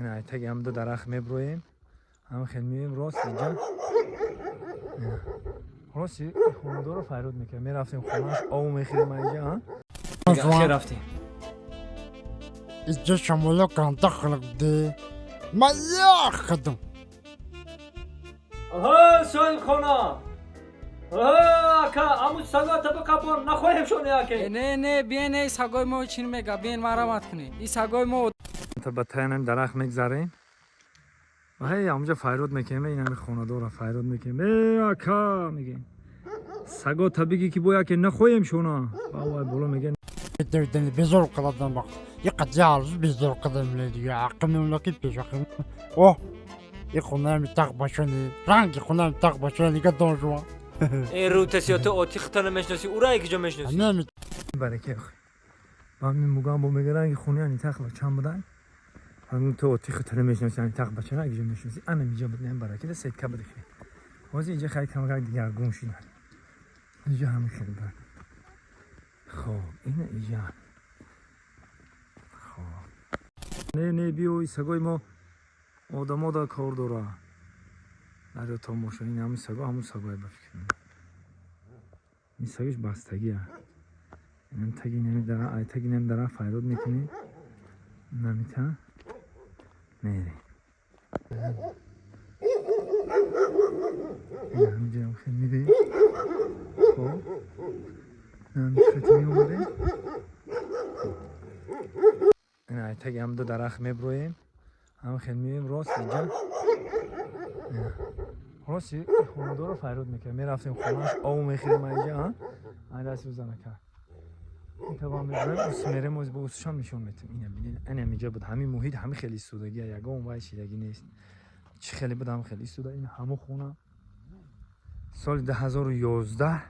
Ина айтаги ҳам ду дарахт меброем, ҳам хел меоем рост иҷа. Рости хонадорро файрод мекардем, мерафтем хонааш, ов мехӯрем аиҷа. Хел рафтем. Иҷа шамоло канда хилгди. Ма ях кардам. Оҳо, соҳибхона, ака, аму сагота биқапон, нахоҳем шоне аке. Не, не, биен, эй, сагои мо чин мега, биен, марамат кунӣ, и сагои мо. Ба таянам дарахт мегзарем ва ҳей ҳамҷа файрод мекунем. Инами хонадора файрод мекунем: э, ака, мегем, сагота биги ки бо яке нахоҳем шона. Вай боло мега. Дени безор киладам бақ. Иқа ҷалз безор кардам дига. Ақим мамлакат пеш ақим. О, и хонами тақ башани. Ранги хонами тақ башани нига донжуа. Э, рӯтасиё, ту отихта намешноси, ура ки ҷо мешноси? Нами. Бараке ба мугам бо мега, ранги хони ани тақ бачам будан. Ҳамин ту отихта намешноси, ани тақ бачана ки ҷо мешноси? Ана миҷа буд, не, бараке да сетка буд. Хе ҳозир иҷа хай камакак дигаргун шидан, иҷа ҳамин хел буд. Хоб, ина иҷа. Хоб, не, не, биёй, сагои мо одамо да кор дора. Дарё тамошо, ин ҳамин саго, ҳамун сагое ба фикр. Ин сагиш бастагия. Инам таги нами дара, ай таги нами дара файрод мекунӣ, намита мерем. Ҳаминҷаам хел мирем. Хоб, хати меомадем. Ина айтаги ҳам ду дарахт меброем, ҳам хел меоем рост иҷа. Рости хонадорро файрод мекардем, мерафтем хонааш, ов мехӯрем аиҷа. Ай дасти узанака ин таба меброем, ус мерем, оз ба усшам нишон метем. Ина бинед, ана иҷа буд ҳамин муҳит, ҳами хеле истодагия, ягон вай шидагӣ нест. Чӣ хеле буд, ҳам хеле истода. Ин ҳамо хона соли 2011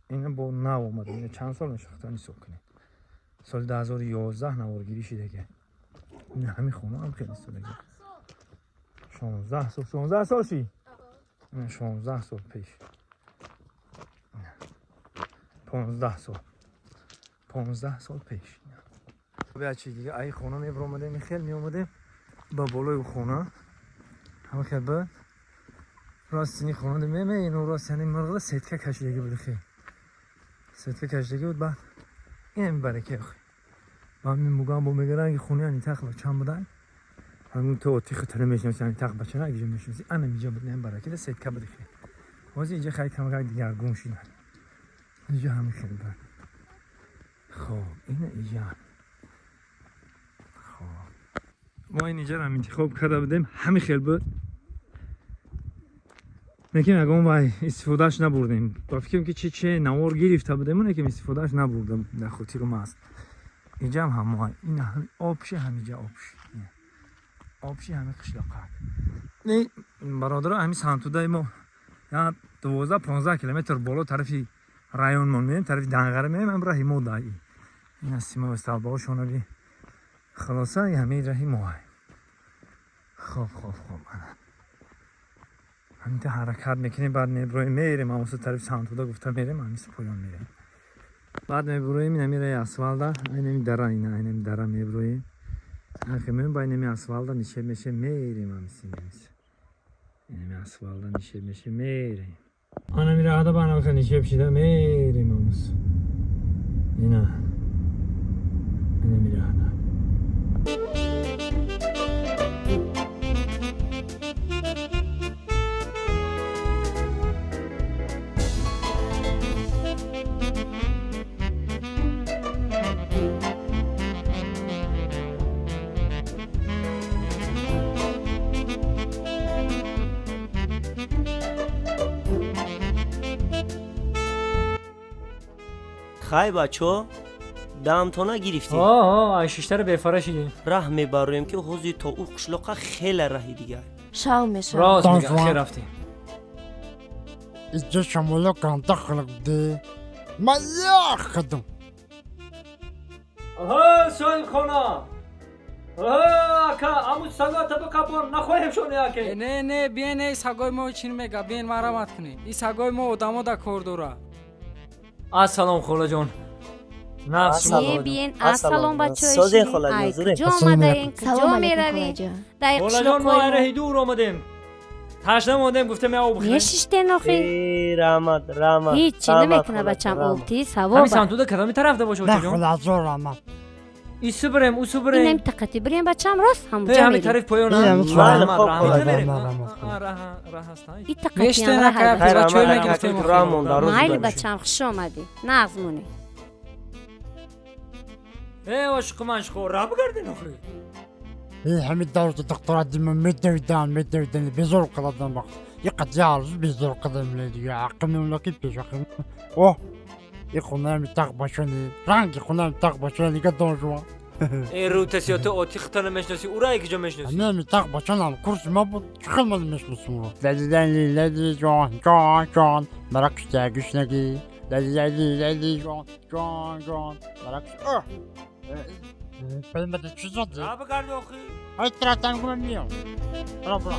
ина бо нав омад. Ина чанд сол мешохтан, ҳисоб кунед, соли 2011 наворгирӣ шидага. Ина ҳамин хона ҳам хеле истодагия. 16 сол, 16 сол ши, 16 сол пеш, 15 сол, 15 сол пеш. Чи дига, ай хона мебиромадем, хел меомадем ба болои хона, ҳама хел ба ростини хона меме. Ину рост яъне мирғда сетка кашидаги буд, хел сетка кашидаги буд. Баъд инами бараке ба ҳамин мугам бо мега, ранги хони ани тақ бачам будан. Ҳамин ту отихта намешноси, ани тақ бачана ки ҷо мешноси? Ана иҷа буд, не, бараке да сетка буд. Хел ҳозир иҷа хай камакак дигаргун шидан, иҷа ҳамин хел буд. Хоб, ина иҷа. Хоб, мо ин иҷаро интихоб карда будем, ҳамин хел буд, лекин ягон вай истифодааш набурдем. Ба фикрам ки чи че навор гирифта будем, лекин истифодааш набурдам, дар хотирум аст. Иҷам ҳамо ин обши, ҳамиҷа обши, обши ҳами қишлоқак. Не, бародаро, ҳами Сантудаи мо я 12-15 километр боло тарафи районмон меем, тарафи Данғара меем, ҳам раҳи мо даи ин аст. Сима столбаҳошонаби. Хулоса, ҳамин раҳи мо. Хоб, хоб, хоб, ана ҳаминта ҳаракат мекунем, баъд меброем, мерем ҳамоса тарафи Сантуда гуфта мерем, ҳамиса поён мерем, баъд меброем инами раи асфалда, айнами дара, ина айнами дара меброем, ахи меем ба инами асфалда нишеб мешем, мерем ҳамиси, инамиси инами асфалда нишеб мешем, мерем анами раҳда ба анамиха нишеб шида мерем ҳамус ина инами раҳда. Хай, бачо, дамтона гирифтем. Ай шиштаро бефара шидем. Раҳ мебароем, ки ҳозир то ӯ қишлоқа хеле раҳи дигар. Шав мешавад. Рост мега, хел рафтем. Иҷа шамоло канда хилгди. Ма ях кардам. Оҳо, соҳибхона, ака, аму сагота биқапон, нахоҳем шоне аке. Не, не, биен, эй, сагои мо чин мега, биен, марамат кунӣ, и сагои мо одамо да кор дора. Ассалом, холаҷон. Нағз шумо. Е, биен, ассалом, бачаҳои Созен, ширин. холаҷон, Ай, зурен. куҷо Ассалому омадаен, алайкум. куҷо Салом алейкум, меравем? холаҷон. Дар Холаҷон, мо қишлоқҳои мо раҳи дур омадем. Ташна мондем, гуфтем я об бихӯрем. мешиштен охи? Э, раҳмат, раҳмат. Ҳичи Раҳмат, намекуна, холаҷон, бачам, раҳмат. олти Ҳамин савоба. самтуда кадоми тарафда боша, На, очаҷон? холазор раҳмат. Ису бирем, усу бирем. Инам тақати бирем, бачам, рост Э, ҳамуҷа ҳамин мерем. тараф поён. Ин ҳамин Майли, Раҳмат, хоб, раҳмат. холаҷон. Мерем. Раҳмат, раҳмат. Раҳ ҳаст. И тақатиам Мештен, раҳ ака, ҳаст. Хайр, Бачаҳои раҳмат, мегирифтем, раҳмат, раҳ монда, рӯз Майли, бошед. бачам, хуш омадӣ, нағз монӣ. Э, ошиқи ман, шуқо, раҳ бигарден охи. Э, ҳамин даврда духтара дима медавидан, медавидан, безор кардам вақт. Иқа ҷалз безор кардам дига. Ақим мемлакит пеш ақим. О, и хонаами тақ бачани, ранги хонаами тақ бачани дига донжуа. Э, рӯтасиёти оти хита намешноси, ура киҷо мешноси? Ҳаминами тақ бачанам курси ма буд, чӣ хел ман мешносам уро? Лали, лали, лали, ҷон, ҷон, ҷон, мара кушта гушнагӣ. Лали, лали, лали, ҷон, ҷон, ҷон, мара кушта. О! Паймада чӣ зади? Раҳ бигарди охи. Ай, тратам гума миём. Бра, бра.